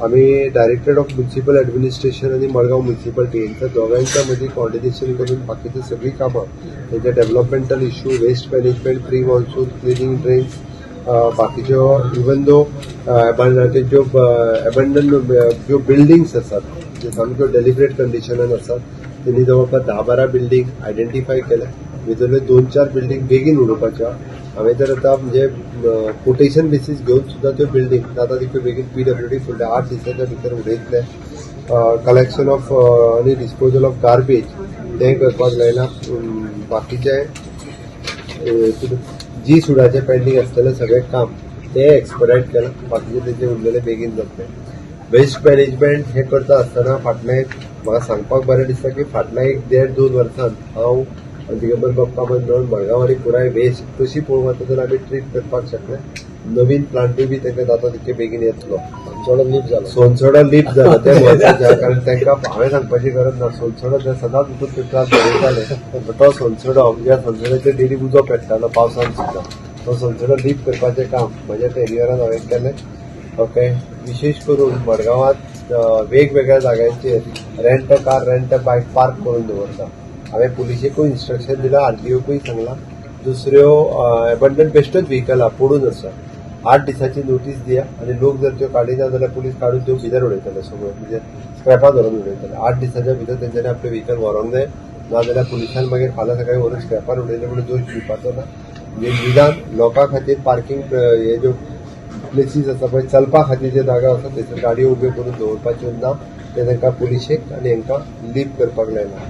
आमी directorate of municipal administration आनी Madgaon municipality हेंच्या दोगांयच्या मदीं कॉर्डिनेशन करून बाकीची सगळीं कामां, तेंचे developmental issue, waste management, pre monsoon cleaning, drains, बाकीच्यो, इवन दो तेंच्यो एबंडन ज्यो बिल्डिंग्स आसात, ज्यो सामक्यो डेलिबरेट कंडिशनान आसात, तेणी जवळपास 10-12 बिल्डींग आयडेंटिफाय केल्या. भितरल्यो दोन चार बिल्डींग बेगीन उडोवपाच्यो. हांवें तर आतां म्हणजे कोटेशन बेसीस घेवन सुद्दां त्यो बिल्डींग जाता तितक्यो बेगीन पीडब्ल्यूडी फुडल्या 8 दिसाच्या भितर उडयतले. कलेक्शन ऑफ आनी डिस्पोजल ऑफ गार्बेज तें करपाक लायलां. बाकीचें जी सुडाचें पेंडींग आसतलें सगळें काम तें एक्सपेडायट केलां. बाकीचें तेंचे उरलेलें बेगीन जातलें. वेस्ट मॅनेजमेंट हें करता आसतना फाटलें म्हाका सांगपाक बरें दिसता की फाटल्या एक देड दोन वर्सान हांव दिगंबर बाब कामत मेळून मडगांव आनी पुराय वेस्ट कशी पळोवंक वता जाल्यार आमी ट्रीट करपाक शकले. नवीन प्लांटूय बी तांकां जाता तितके बेगीन येतलो. सोनसोडो लीप जालो. सोनसोडो लीप जाला तें म्हत्वाचें, कारण तांकां हांवें सांगपाची गरज ना. सोनसोडो ते सदांच उठून पेपरार बरयताले. पण तो सोनसोडो, ज्या सोनसोड्याचेर डेली उजो पेट्टालो पावसान सुद्दां, तो सोनसोडो लीप करपाचें काम म्हज्या टेन्युअरान हांवें केलें. ओके, विशेश करून मडगांवांत वेगवेगळ्या जाग्यांचेर rent a car, rent a bike park करून दवरता. हांवें पुलिशेकूय इन्स्ट्रक्शन दिलां, आरटीओकूय सांगलां, दुसऱ्यो एबंडन बेश्टोच व्हिकलां पडून आसा, 8 दिसांची नोटीस दिया आनी लोक जर त्यो काडिना जाल्यार पुलीस काडून त्यो भितर उडयतले सगळ्यो, म्हणजे स्क्रॅपा धरून उडयतले. 8 दिसाच्या भितर तेंच्यांनी आपलें व्हिकल व्हरोंक जाय, नाजाल्यार पुलिसान मागीर फाल्यां सकाळीं व्हरून स्क्रॅपार उडयले म्हणून दोश दिवपाचो ना. म्हणजे निदान लोकां खातीर पार्किंग हे ज्यो प्लेसीस आसा पळय, चलपा खातीर जे जागा आसा, थंयसर गाडयो उब्यो करून दवरपाच्यो ना. ते तांकां पुलिशेक आनी हांकां लीप करपाक लायला.